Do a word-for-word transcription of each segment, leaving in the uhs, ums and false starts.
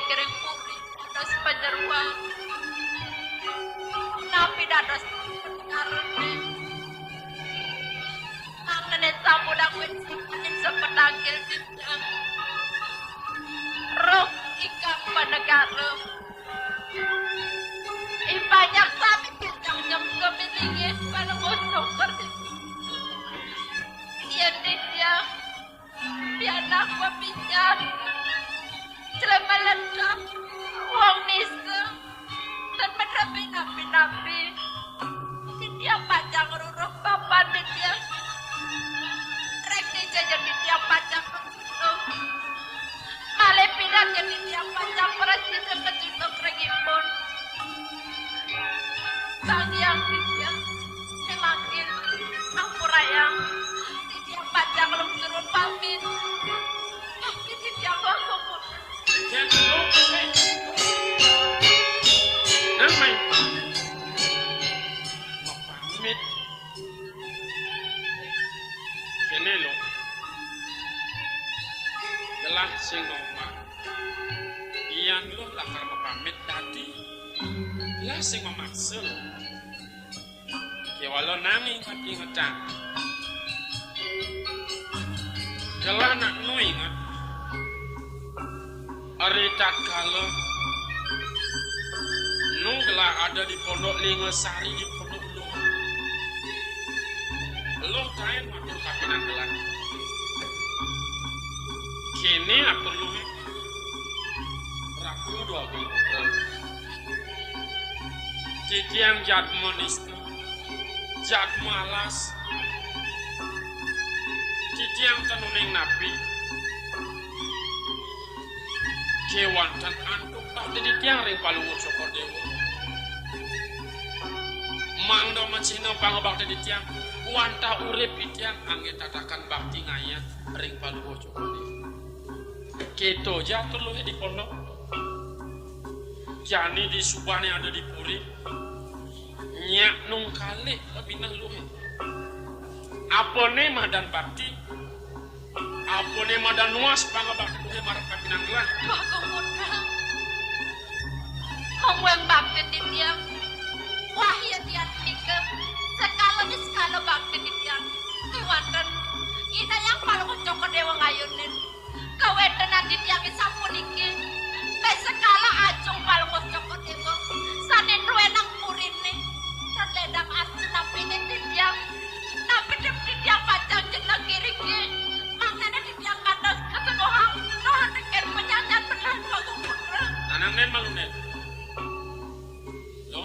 Kiring puri dados panyeruan. Napi dados pangarepé? Mangkené sampun aku sipanin sepedagil titiang. Roh ingkang panegara. Ih, banyak sami titiang nyemplung ing linggih Palungguh Cokor. Yén titiang pianak pepinyan, jelema ledep, wong nisa, ten medrepi napi-napi. Titiang pacang ngruruh papan titiang. Ring dija ja titiang pacang kecunduk. Malih pidan ja titiang pacang prasida kecunduk ring ipun. Sang Hyang Widya, mangkin ampurayang. Titiang pacang lungsur pamit. Mangkin titiang wau. Nang mai. Pamit. Kéné lo. Gelah sing ngomong. Yan lo lakar mapamit dadi. Gelah sing mamaksa lo. Kéwala nang inget-ingetang. Gelah nak nu inget. Ari tatkala nu gelah ada di Pondok Lingasari di Pondok Luh. Luh taén matur kapining gelah. Kéné atur luh. Prabu Déwa Agung Putra. Titiang jadma nista, jadma alas. Titiang ten uning napi. Kéwanten antuk bakti titiang ring Palungguh Cokor Déwa. Mangda macihna pangabakti titiang, wantah urip titiang anggé tatakan bakti ngayah ring Palungguh Cokor Déwa. Kéto ja atur luhé di pondok. Jani disubané ada di puri. Nyak nungkalik pepineh luhé. Apané madan bakti? Apané madan nuas pangabakti luhé marep kapining gelah? Bagong Putra. Mungguing bakti titiang. Wah, ya tiang nika. Sekala niskala bakti titiang. Kéwanten Ida Hyang Palungguh Cokor Déwa ngayunin. Kawéntenan titiangé sapuniki, meh sekala ajung Palungguh Cokor Déwa sané nduwénang puriné. Tan lédang arsa napiné titiang. Napi titiang pacang jeneng iriki. Mangdané titiang kantos kateguhang, roh tekén panyanyan belah Bagong Putra. Nanang nén malu nén. Yo.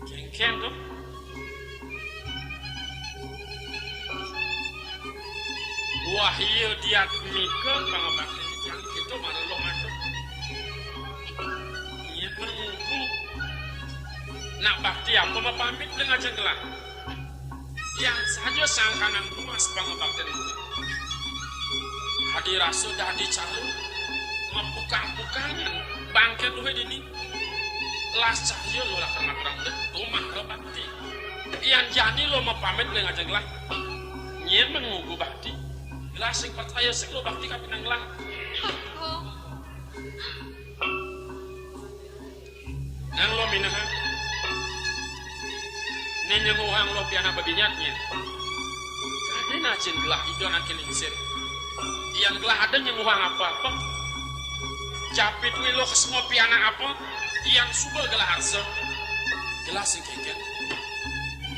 Kénkén to. Wah, iya diat nika pangabakti titiang kéto mareluh matur. Iya menunggu. Nak bakti apa mapamit ring ajeng gelah? Tiang saja sangkaning nuas pangabaktin. Adi rasa dadi cara mapukang-pukangan bangkén luhé dini. Las cahya lo lakar ngaturang ulit, tumah lo bakti. Yan jani lo mapamit ring ajeng gelah. Nyén mengugu bakti. Gelah sing percaya sing lo bakti kapining gelah. Kakung. Nang lo minahang. Né nyenguhang lo pianak bebinjat nyén. Kadén ajin gelah ida nak lingsir. Yan gelah ada nyenguhang apa-apa. Capit wilo kesengop pianak apa, yan suba gelah arsa. Gelah sing kénkén.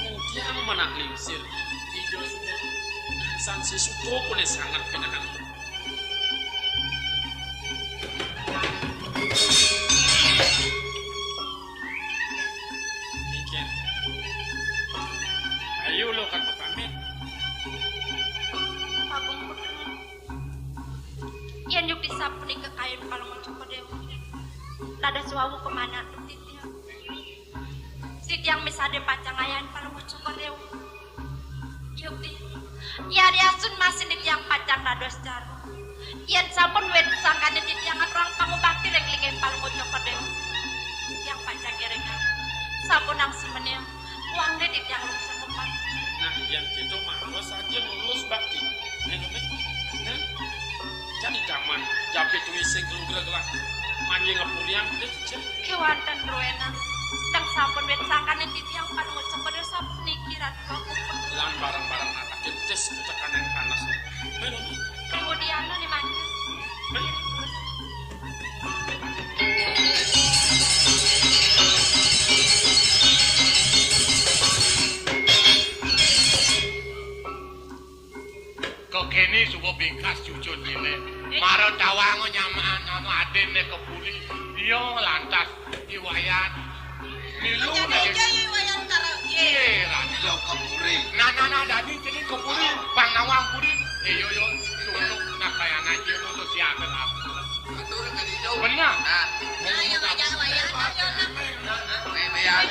Tunggiang menak lingsir. Ida suba. San si suto kuné sanget pinahang. Ayu lo kan pamit. Agung Putra. Yén yukti sapunika kayun Palungguh Cokor Déwa. Dados wau kemana titiang. Titiang misadé pacang ngayahin Palungguh Cokor Déwa. Yukti. Yariasun masih titiang pacang dados cara. Yén sampun wit sangkané titiang ngaturang pangubakti ring linggih Palungguh Cokor Déwa. Titiang pacang ngiringang. Sampunang semeniang. Wangné titiang lungsur pepati. Nah, yén kéto mangda saja lulus bakti. Nih, nih. Nah, jani taman. Japi tuwi sing kelugreg lah. Mangke ngapuriang, eh, Cek. Kewanten ruena. Teng sampun wit sangkaning titiang panuwun cepet sapuniki, Ratu. Lan barang-barang nata kentis kecekan yang panas. Kemudian nih, mangke. Kekene suba bingkas cucud dine. Mara tawang nyamaan anu adinne kepuri. Iya lantas I Wayan. Milu. Jadi aja I Wayan karo, ye. Iya, Ratu. Milu kepuri. Nah, nah, nah, dadi cening kepuri, pang nawang puri. Iya, iya, sungguh nak kaya anak cilik untuk siaga, Ratu. Bener. Nah, ayo, ayo, ayo, ayo, ayo.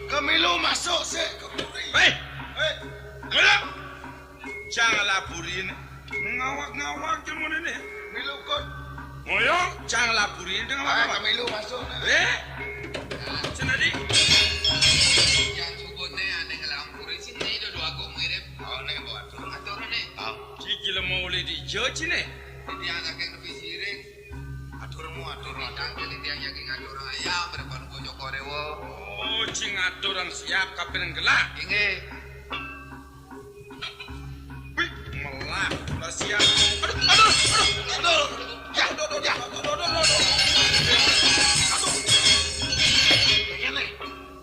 Kemilu masuk sik ke puri. Hei! Hei! Ayo! Jang laburin. Ngawak-ngawak jeng ngene ne. Milu kot. Ngoyo, jang laburin dengan apa? Kemilu masuk. Eh? Senadi. Jang subutne ane ngelampuri sini do dua gong mirip. Oh, ne buat. Atur ne. Oh. Cicil mau le di judge ne. Dia saking lebih siring. Aturmu, atur, atur. Tangkil dia saking atur ayam, berapa bojo korewo. Oh, cing atur yang siap kapan gelak. Inggih. Wih, melah, udah siap. Aduh, aduh, aduh, aduh. Ya, aduh, aduh, ya, aduh, aduh, aduh, aduh. Aduh. Kene.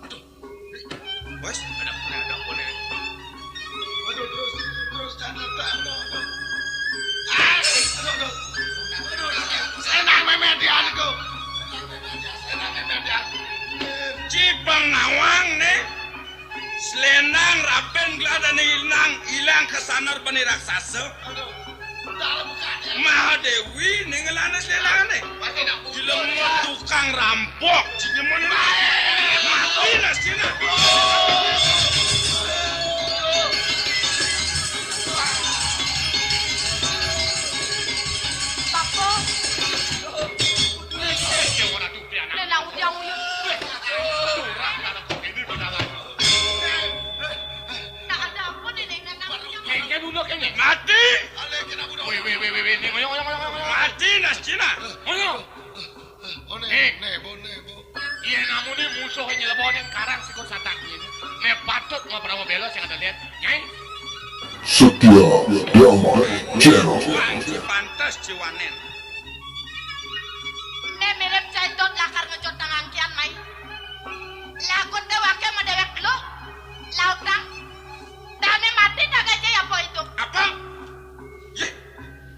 Aduh. Wes, ada pun, ada pun ya. Aduh, terus, terus, jangan, aduh, aduh. Ah, aduh, aduh. Aduh, aduh. Senang memet ya, aku. Senang memet ya, senang memet ya. Cipeng nawang nih. Selendang rapen gelada ning ilang, ilang kesanar bani raksasa. Mahadewi ning ngelana selendangane. Jelema tukang rampok, jenyemen. Mati lah sina. Papa. Nek nak uyang-uyut. Nah, ada apa nih, Neng? Nang uyang. Kengken uno kengken. Mati. Weh, weh, weh, weh, weh, ning, oyong, oyong, oyong, oyong. Mati, nas Cina. Oyong. Oh, ne, ne, bo, ne, bo. Iya, namune musuh nyelebonin karang sikut satak ini. Ne patut mau pernah mau bela sing ada lihat. Nyai. Setia Drama Channel. Wah, si pantes ciwanen. Ne mirip caidot lakar ngejot nang angkian, Mai. Lagun dewake madewek lu. Lautang. Dane mati tak aja ya, apa itu? Apa? Ye.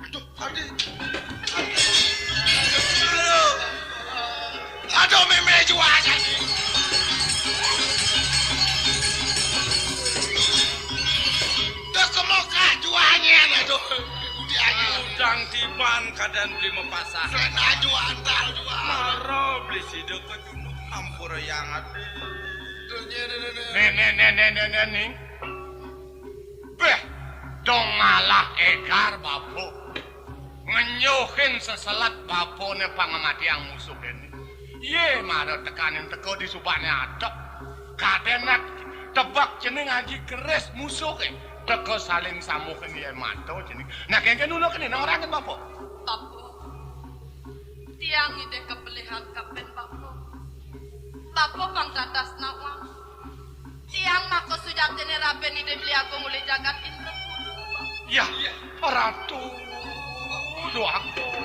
Aduh, Ardi. Aduh. Aduh, meme jualan nih. Dah kemoka jualnya, aduh. Udah aja. Udang tiban kadang beli mepasah. Saya jual, antar jual. Mara beli sido kejunuk hampura yang ati. Duh, nye, ne, ne, ne. Nih, nih, nih, nih, nih, nih, nih. Beh, dong malah egar bapa. Ngenyuhin seselat bapane pangamatiang musuh kene. Ye, mara tekanin teka di subane adep. Kadenak tebak cening aji keris musuh ke. Teka saling samuhin ye mato cening. Nah, kengken uno kene nang orangin bapa. Bapa. Tiang ngidih kepelihan kapen bapa. Bapa pang dadas nawang. Tiang maka sujatine raben Ida Beli Agung uli jagat Indrapura. Ya, Ratu Dwagung.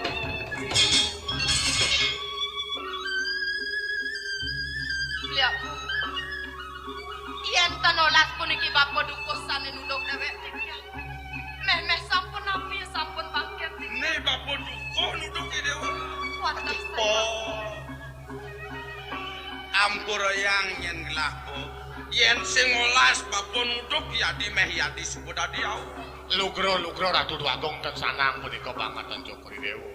Beli Agung. Yen tan olas puniki bapa dukuh sane nunduk dewek titiang. Meh, meh sampun napi sampun bangkit titiang. Ne bapa dukuh nunduk i dewa. Wates. Oh. Ampura yang nyen gelah, Bu. Yen sing olas bapa nuduk yadi meh yadi suba dadi au. Lugra, lugra Ratu Dwagung ten sanang punika banget ten Cokor I Dewa.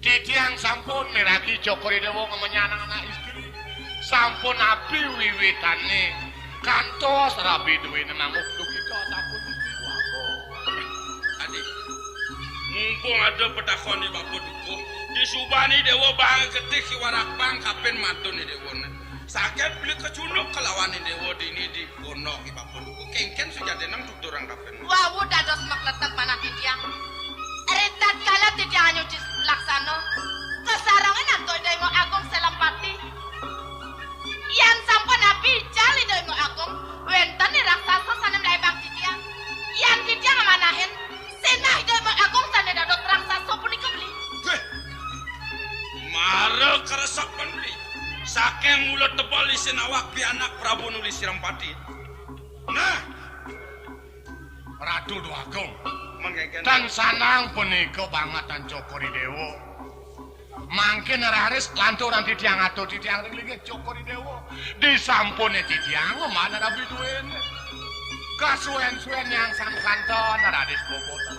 Titiang sampun miragi Cokor I Dewa ngemenyan anak istri. Sampun api wiwitane kantos rabi duwene manguh dugi ka sapundi. Adi, mumpung ada petakon di Bapa Dukuh, disubani Dewa Bang Getih ki warak bang kapin matun di Dewa ne. Saget beli kecunduk kelawan Dewa dini di Pondok di Bapa Dukuh. Kengken sujatine nang tuturang kapin. Wau dados makletet manah titiang. Ri tatkala titiang nyuci laksana, kasarengin antuk Ida Hyang Agung Selampati. Yan sampun api ical Ida Hyang Agung, wenten ing raksasa sane mlaibang titiang. Yan titiang amanahin, sinah Ida Hyang Agung sane dados raksasa punika beli. Weh, mara kresep beli. Saking mula tebel isin awak pianak Prabu Nuli Sirampati. Nah, Ratu Dwagung. Mengkengken. Tan sanang punika banget tan Cokor I Dewa. Mangkin raris lanturan titiang atur titiang ring linggih Cokor I Dewa. Disampune titiang mana rabi duwene. Kasuwen-suwen yang sangkanten raris bobotan.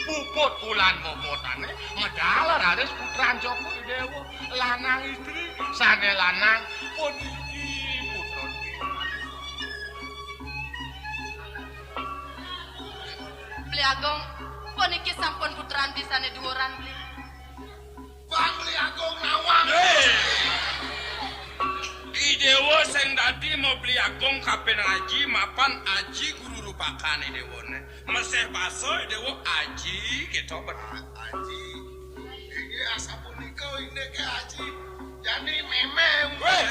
Puput ulan bobotane medal raris putran Cokor I Dewa. Lanang istri sane lanang puniki putra. Beli Agung, puniki sampun putran bisane duuran, Beli. Bang Beli Agung nawang. Hei! I Dewa sing dadi mau Beli Agung kapin aji mapan aji guru rupakan I Dewane. Meseh basa I Dewa aji gitu bet. Aji. Inggih asapunika indik aji. Jani meme. Weh.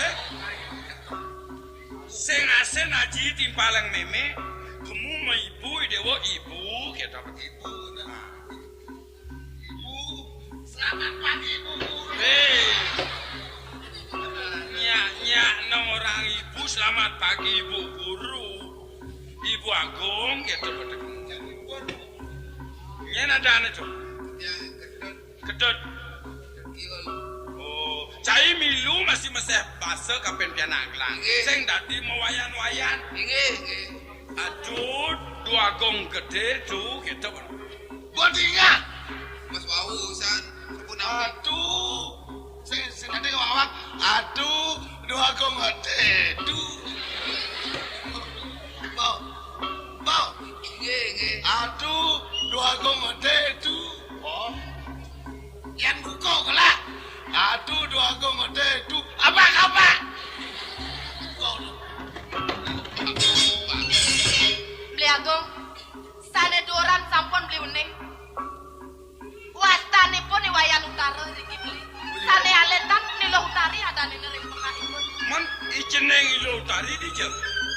Sing asin aji timpaleng meme, kemu maibu I Dewa ibu, kita ibu. Nah. Ibu, selamat pagi Ibu Guru. Hei. Nyak-nyak nang orang ibu, selamat pagi Ibu Guru. Ibu Agung, gitu. Nyen adane, Cuk. Ya, kedut. Kedut. Iya. Oh, cai milu masih meseh basa kapin pianak gelang. Nggih. Sing dadi mawayan-wayan. Nggih, nggih. Aduh, Dwagung Gede, duh, gitu. Bodinga. Mas wau, san. Sampun. Aduh. Sing, sing dadi ngawak. Aduh, Dwagung Gede, duh. Bo. Bo. Nggih, nggih. Aduh, Dwagung Gede, duh. Oh. Yan buka kelak. Aduh, Dwagung Gede, duh. Apa, apa? Beli Agung, sane duuran sampun Beli uning. Wastanipun I Wayan Utara riki Beli. Sane aletan Niluh Utari adanine ring pekaipun. Men, I jeneng Niluh Utari dija?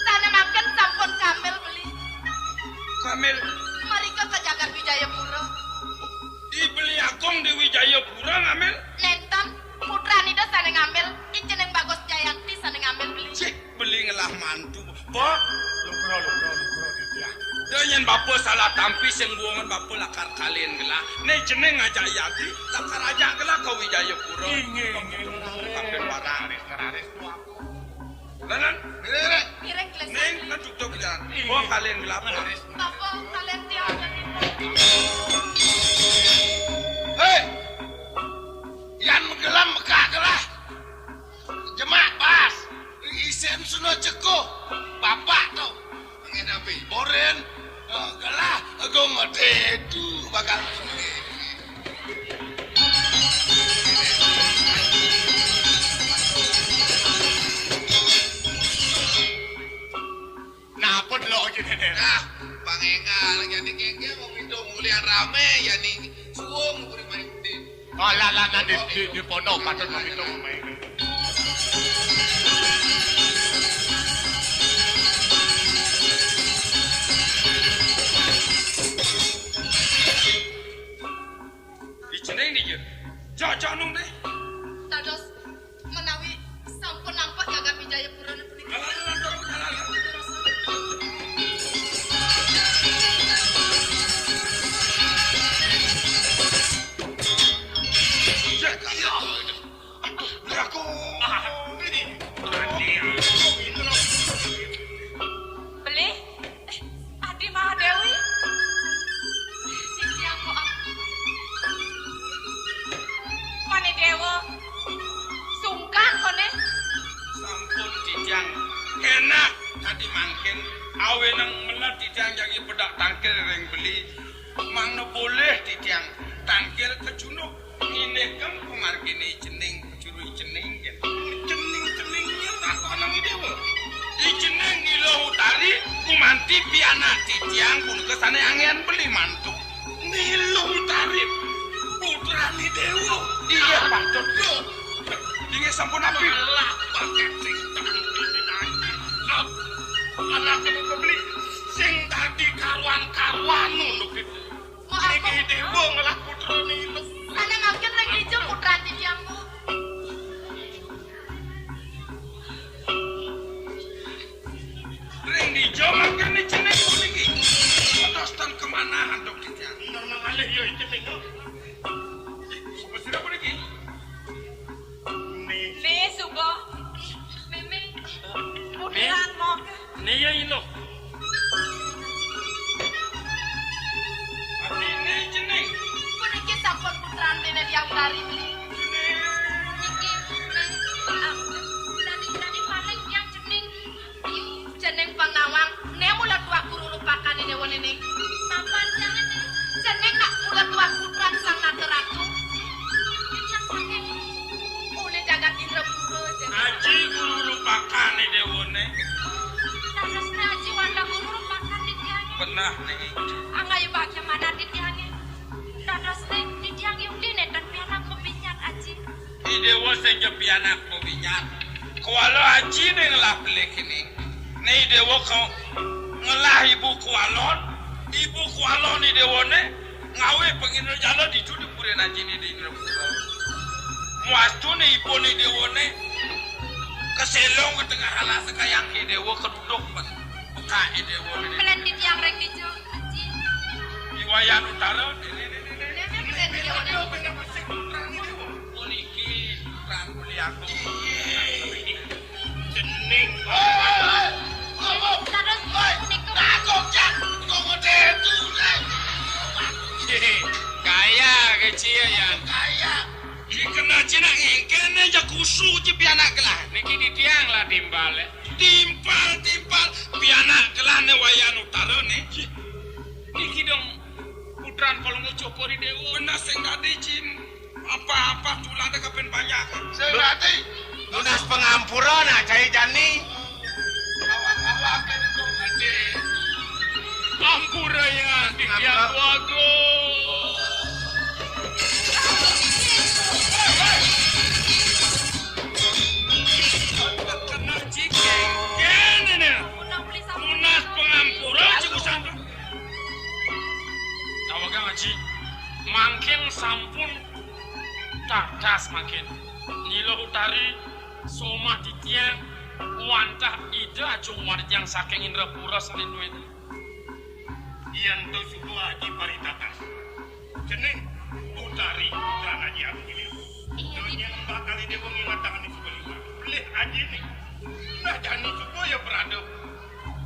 Sane mangkin sampun kamil Beli. Kamil. Mrika ka jagat Wijayapura. I Beli Agung di Wijayapura ngamil? Nenten, putranida sane ngamil, I jeneng Bagus Jayanti sane ngamil Beli. Cik, Beli ngelah mantu. Bok, lugra, lugra, lugra, Ditya. Da yen bapa salah tampi sing buangan bapa lakar kalin gelah. Ne jeneng ngajak Yati, lakar ajak gelah ka Wijayapura. Inggih, inggih. Kapin barang. Raris, raris, tuaku. Lanan? Ngiring, ngiring. Ngiring, gelas. Ning, nang duduk jalan. Inggih. Bok kalin gelah. Raris. Bapa, kalin tiang. Hei! Yan magelam mekak gelah. Jemak pas. Isin suna jekuh. Bapak to. Ngenapi? Borin. Eh, gelah. Agung Gede tu bakal. Napa delok iki, Dek? Nah, pangengal. Jani kengke mau pitung ulian rame, jani suwung buri main di. Alah, lah, nah, di, di, di pondok patut mau pitung main. Ijeneng niki. Cocok nung deh. Dados menawi sampun nampak jagat Wijayapura punika. Alah, alah, alah, alah, alah. Iya. Aduh, aku. Beli. Adi Mahadewi. Titiang kok aku. Mane Dewa. Sungkan kone. Awinang melet titiang jagi pedak tangkil ring beli. Mangda boleh titiang tangkil kecunduk. Nginikang pamargine cening, pacuru cening, jen. Cening, cening, yen takonang I Dewa. I cening Nila Utari, gumanti pianak titiang punika sane anggen beli mantu. Nila Utari, putran I Dewa. Iya, patut. Inggih sampun napi? Alah, bakat sing tangkil. Anake beli sing dadi karuan-karuan unduk itu. Niki Dewa ngelah putra Nila. Sane mangkin ring dija putran titiang, Bu. Ring dija mangkin cening puniki. Terus ten kemana antuk titiang? Normal alih ya cening. Sapa sira puniki? Nih. Nih, suba. Meme. Pudian mok. Nih ya ino. Ati nih cening. Puniki sampun putran dene Diang Utari beli. Niki, nih. Ah, dadi, dadi paling yang cening. Cening pang nawang, né mula tuah guru lupakané déwané né. Mapan jangan né. Cening nak mula tuah putran sang nata ratu. Yang saking oleh jagat Indrapura, cening. Aji guru lupakané déwané. Dados né aji wanda guru lupakané tiangé. Benah né. Angaya bagaimana tiangé? Dados né tiang yukti nénten pianak pepinyat aji. I Déwa sing ja pianak mawinyat. Kuala ajiné ngelah beli kini. Né I Déwa ka ngelah ibu kualon, ibu kualon I Déwané ngawé pangindrajala ditu di purin ajiné di Indrapura. Muastuné ipun I Déwané kaselong ka tengah alas kayang I Déwa kaduduk pen. Pekak I Déwa. Pelen di tiang rek dijo, aji. I Wayan Utara, né, né, né, né, né. Né, né, pelen di tiang. Puniki putra Mulyako. Cening. Hei, hei, hei. Terus, hei, punika. Takut, Cak. Kok model itu, hei. Kaya kecil ya. Kaya. Dikena cina ngengken aja kusu aja pianak gelah. Niki di tiang lah timbal, eh. Timpal, timpal. Pianak gelah né Wayan Utara né. Niki dong putran Palungguh Cokor I Déwa. Bener sing dadi, Cin. Apa-apa tulade kapen banyak. Sing dadi. Nunas pangampura nak cai jani. Awak-awak kan kok gede. Ampura ya, tiang wago. Kena cikeng, kene ne. Nunas pangampura, cik usang. Tawagang Aji, mangkin sampun tatas mangkin. Nila Utari somah titiang wantah Ida Ajung Warjang saking Indrapura sané duwé. Yen to suba Aji paritatas. Cening Utari, putran Aji Agung ini. Iya, donya bakal ide wengi matangane suba liwat. Pelih Aji ini. Nah, jani suba ya berada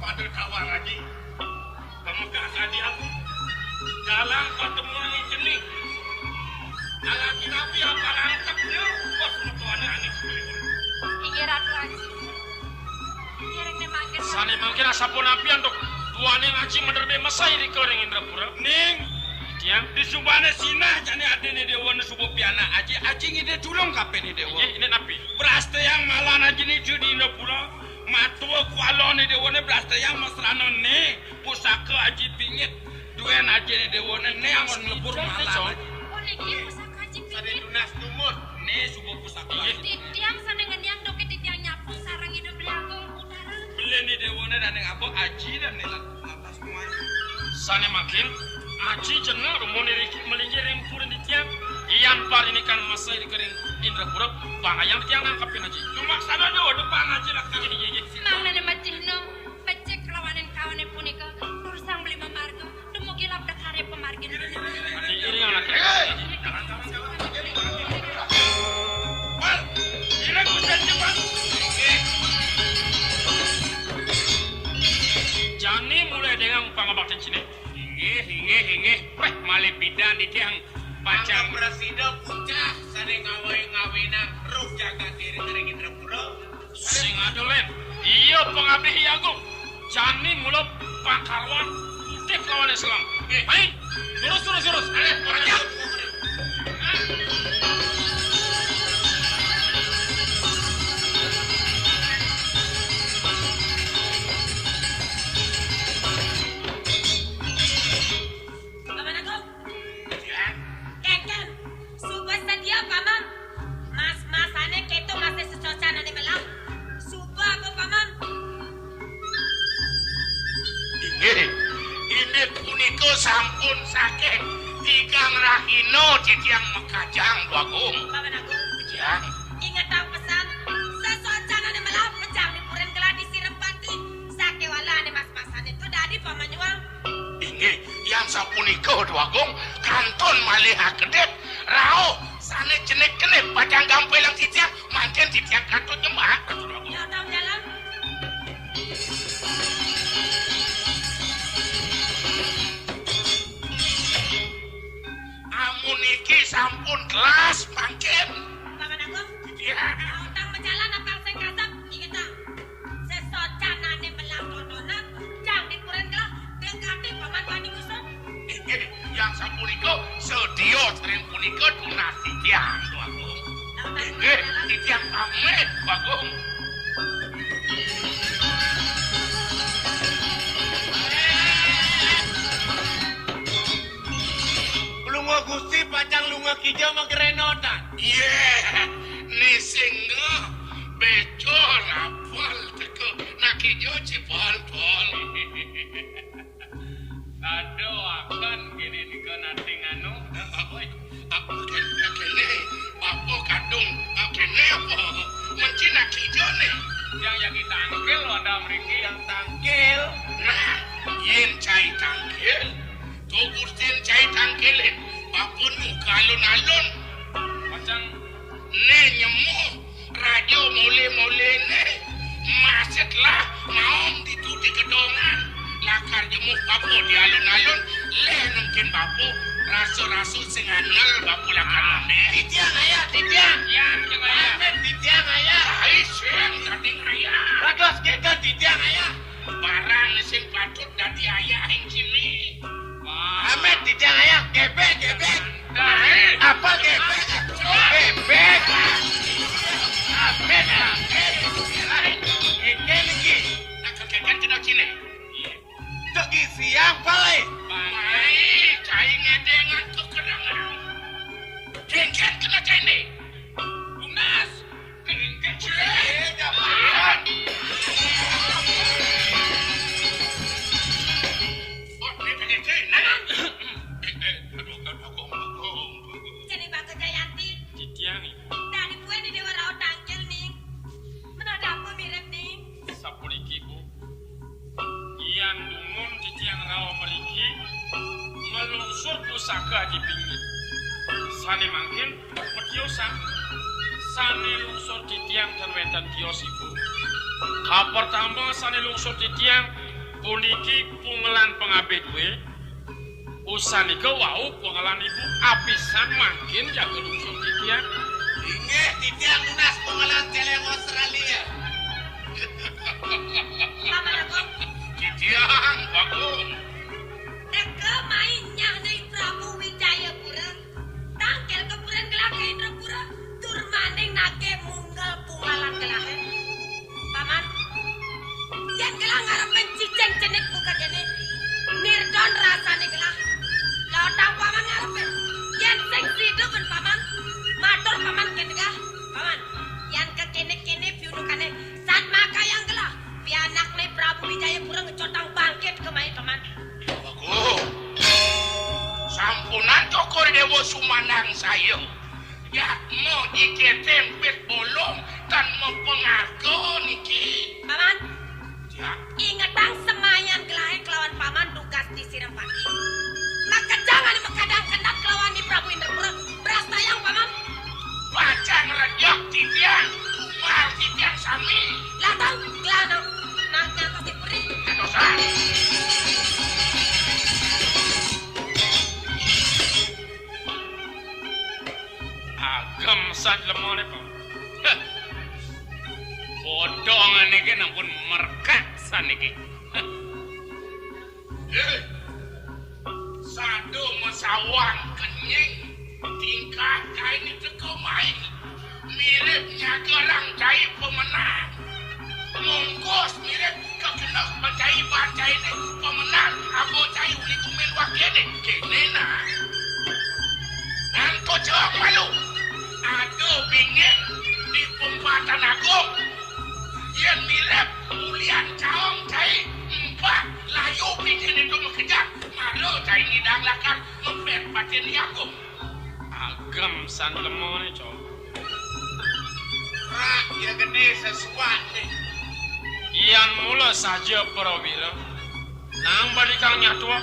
pada tawang Aji. Pamekasadi aku. Dalam pertemuan ini cening. Alaki nabi apa rangkep ya? Bos metuane anik. Inggih Ratu Aji. Inggih ring ne mangkin. Sane mangkin asapunapi antuk duaning Aji mederbe mesai rika ring Indrapura. Ning. Tiang. Di subane sinah jane adine dewa ne suba pianak Aji. Aji ngide tulung kapene dewa. Inggih, ini napi? Brastayang malan Aji niju di Indrapura. Matua kualone dewane brastayang masrana ne pusaka Aji Pingit. Duen Aji ne dewane ne angon nglebur malang. Oh, niki pusaka Aji Pingit. Sare tunas tumut. Ne suba pusaka. Inggih. Titiang sane ngeniang doke titiang nyapu sareng Ida Beli Agung Utara. Beli ne dewane dane ngaba Aji dan ne lantas kumain. Sane mangkin Aji jeneng rumone riki melinggih ring pura titiang. Yan parinikan mesai rika ring Indrapura, pangayang titiang nangkepin Aji. Cuma sana dewa depan Aji lah. Inggih, inggih, inggih. Mangdane macihna becik kelawanin kawane punika, durusang beli mamarga, dumugi labda karya pamargin. Ati iri anak. Wal, ira kusen cepat. Jani mulai dengan pangabaktin sini. Inggih, inggih, inggih. Weh, malih pidan titiang pacang. Mangga prasida pucah sane ngawai ngawinang ruh jagat diri ring Indrapura. Sing adoh, Lén. Iya, pangabih Hyang Agung. Jani mula pangkarwan putih lawan Islam. Nggih. Hai, lurus, lurus, lurus. Arep, arep. Paman Agung. Ya. Kengken. Suba sedia, Paman. Mas-masane keto masih sesocan ane melah. Suba apa, Paman? Inggih, inggih punika sampun saking tigang rahina titiang makajang, Dwagung. Paman Agung. Jang. Ingetang pesan, sesocan ane melah pejang di purin gelah di Sirempati. Sakewala ane mas-masane to dadi pamanyuang. Inggih, yang sapunika, Dwagung, kantun malih akedip, rauh sane cenik-cenik pacang gampelang titiang, mangkin titiang katut nyembah, Dwagung. Ya, tau jalan. Amun niki sampun telas mangkin. Paman Agung. Iya. Utang bejalan apa sing kasep? Ingetang. Sesocanane melah tontonan, jang dipurin gelah, dengkati Paman wani ngusung. Inggih, yang sapunika sedia sering punika tunas titiang, Dwagung. Inggih, titiang pamit, Dwagung. Lunga Gusti pacang lunga kija magrenotan. Yeh, nisingga becor apal teka nak kija cipol-pol. Aduh, akan kene nika nating anu. Apa, apa, apa kene, kene, apa kadung, apa kene apa? Menci nak kija ne. Yang jagi tangkil ada mriki. Yang tangkil. Nah, yen cai tangkil, to Gustin cai tangkilin, bapa nu ka alun-alun. Pacang ne nyemu raja mole-molene, maset lah maong ditu di gedongan. Lakar jemu bapa di alun-alun, le nengkin bapa rasa-rasa sing angel bapa lakar mame. Titiang ayah, titiang. Titiang, titiang ayah. Amin, titiang ayah. Hai, sing tadi ayah. Bagus kita titiang ayah. Barang sing patut dadi ayah ing sini. Wah. Amit titiang ayah, gebek, gebek. Dahil. Apa gebek? Bebek. Amit, amit. Iki niki. Nak kegegan kena cine. Tegi siang, Pai. Pai, cai ngedengan kekerangan. Gegan kena cine. Lunas. Jeneng Bangga Jayanti. Titiang, Ibu. Dadi kuwi di Dewa Raut Tangkil, Ning. Menada apa mirip, Ning? Sapuniki, Bu. Yan dumun titiang rauh mriki, nglungsur pusaka di pinggir. Sane mangkin, Medya sang, sane lungsur titiang ten wenten tiosipun. Kapertama sane lungsur titiang puniki pungelan pangabih duwe. Usanika wau pungelan ibu apisan mangkin jaga lungsur titiang. Inggih, titiang nunas pungelan celeng Australia. Paman Agung. Titiang, Bagong. Teka mai nyahne Prabu Wijayapura. Tangkil ka puran gelah ka Indrapura, tur maning nagih munggel pungalan gelahe. Paman, yen gelah ngarepin cicing cenik buka kene, mirdon rasane gelah. Lotang paman ngarepe, yen sing sida ben paman, matur paman kene gah. Paman, yen kekenik-kenik piunukane, sat makayang gelah, pianakne Prabu Wijayapura ngecotang bangkit kemai paman. Agung. Sampunang Cokor Dewa sumandang saya. Yatmo jike tempit bolong tan mapangarga niki. Paman, ya. Ingetang semayan gelahe kelawan paman dugas di Sirempati. Makejang ane makadang kendat kelawan di Prabu Indrapura. Brastayang paman. Pacang rejek titiang, tumbal titiang sami. Latang, gelana, nang ngantos dipuri. Dosa. Agem san lemone, Pak. Heh. Bodong niki nampun merkak saniki. Heh. Éh, sada masawang kenying, tingkah cainé teka mai. Mirip nyaga rang cai pemenang. Mungkus mirip kekenok becai ban cainé pemenang. Apa cai uli kumin wakéné? Kéné nah. Nang kocok malu. Ada bingit di pempatan agung. Yén mirip ulian caong cai empat layu bingit itu makejang. Mara cai ngidang lakar mepet patin agung. Agem san lemah né, Cong. Rak ya gedé sesuat né. Yan mula saja prawira. Nang balikan nyatua,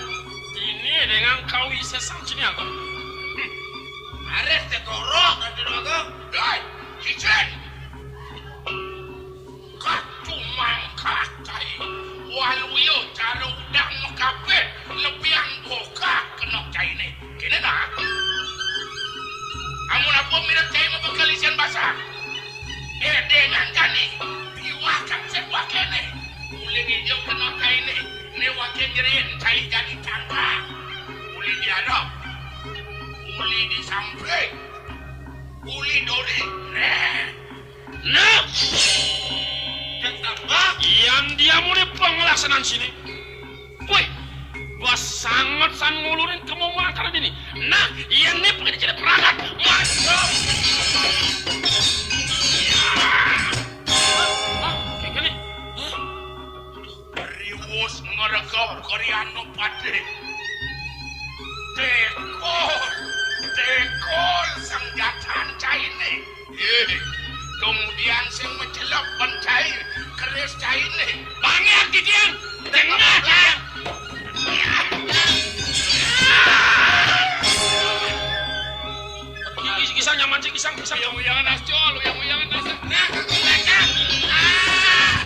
ini dengan kawisésan cini agem. Harus tegorok nanti agem. Doi, cicing. Katumangkat cai. Waluya cara udang makapit, lebiang bokah kenok cainé. Kéné nah. Amun apa mirip cai mabekel isian basah. Éh, dengan jani. Piwah kan sing wakéné. Uli ngijil kenok cainé. Né waké nyerin cai jani tangkang. Uli diarep. Uli disamping. Uli duri. Nah. Nah. Yan dia mulai pengelaksanaan sini. Wih, bas sangat san ngulurin kemauan karena ini. Nah, yan né pengen jadi perangkat. Masuk. Hah? Kayak gini. Hah? Riwus ngregep Karyana Patih. Tekol, tekol senjatan cainé. Éh, kemudian sing macelep ban cai, keris cainé. Panggil kikian, tengah. Kisah nyaman sih, kisah, kisah. Uyang-uyangan ascol, uyang-uyangan ascol. Nah, nah, nah.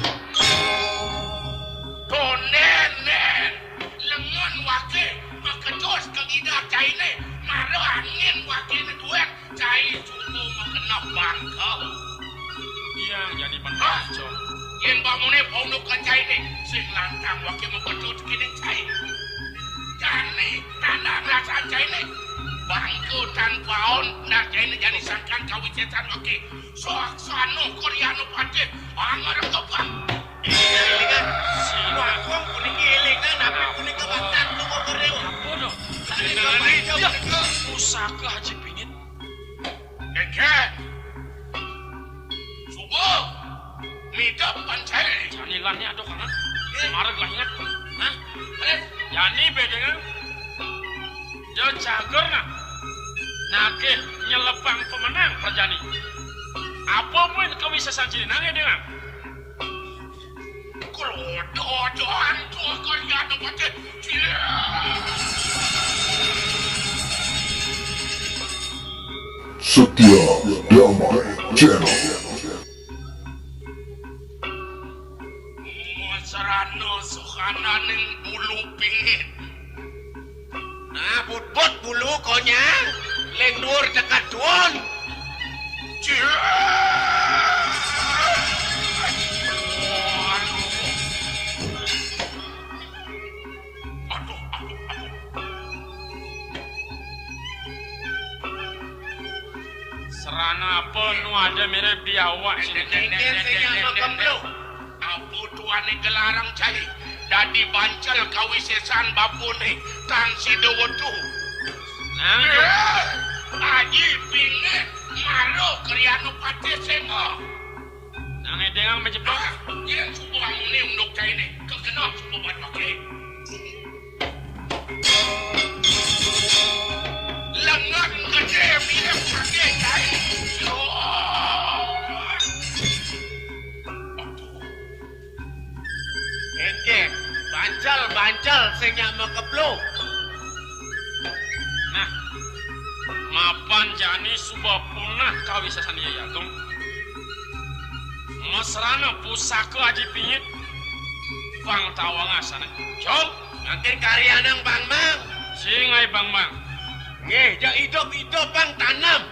Tondén, nén. Lengon waké, makejos ka gidah cainé, mara angin wakéné duén, cai suba makenep bangka. Iya, jani bener, Cong. Yén bamuné paunduk ka cainé, sing lantang waké mabetul kéné cai. Jani tanda rasan cainé, bangka tan paon, nah cainé jani sangkan kawisésan waké. Soaksana Karyana Patih, angger kebang. Élingan. Wakong puniki élingan, napi punika baktan tunggu keriu. Ampun, dong. Sané Élingan, kebaca ya. Punika. Pusaka Haji Pingit. Éngkén. Suba. Midep pancai. Janilannya aduh, Kang. Éh. Mareg lah ingat. Hah? Terus? Jani bédéngan. Yo cager nah. Nagih nyelepang pemenang perjani. Apa pun kawisésan cini nang édéngan. Krodo doan tuh kerja tempat. Setia Damai Channel. Masrana suhananing bulu pingit. Nah, butbut bulu konyang, ling dhuwur tekad duun. Aduh, aduh, aduh. Serana apa nu ada mirip di awak sini? Dengdeng sing nyama kemblu. Apa tuane gelarang cai? Dadi bancel kawisesan bapune tan sida wetu. Nang Aji pingit mara kriana patih senga. Nang edengang majeblok. Yen suba amune unduk caine, kekenok suba batuke. Lengan gede mirip kaki cai. Engke, bancal-bancal sing nyak makebluk. Nah, mapan jani suba punah kawisesan Yai Agung. Mesrana pusaka Aji Pingit. Pang tawang asane. Jog. Mangkin karyanang Bang Mang. Sing ai Bang Mang. Nggih, ja idup-idup Bang tanem.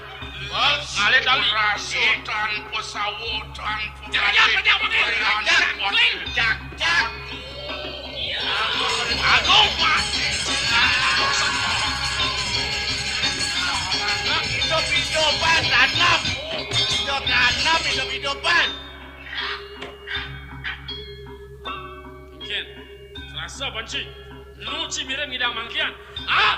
Bang, ngalir kali. Rasutan pesawo tanpa Jangan, jangan, jangan, jangan. Jak, jak. Aduh, Pak. Hidup-hidupan, tanam. Hidup tanam, hidup-hidupan. Ken, rasa banci. Nu ci mirip ngidang mangkian. Ah!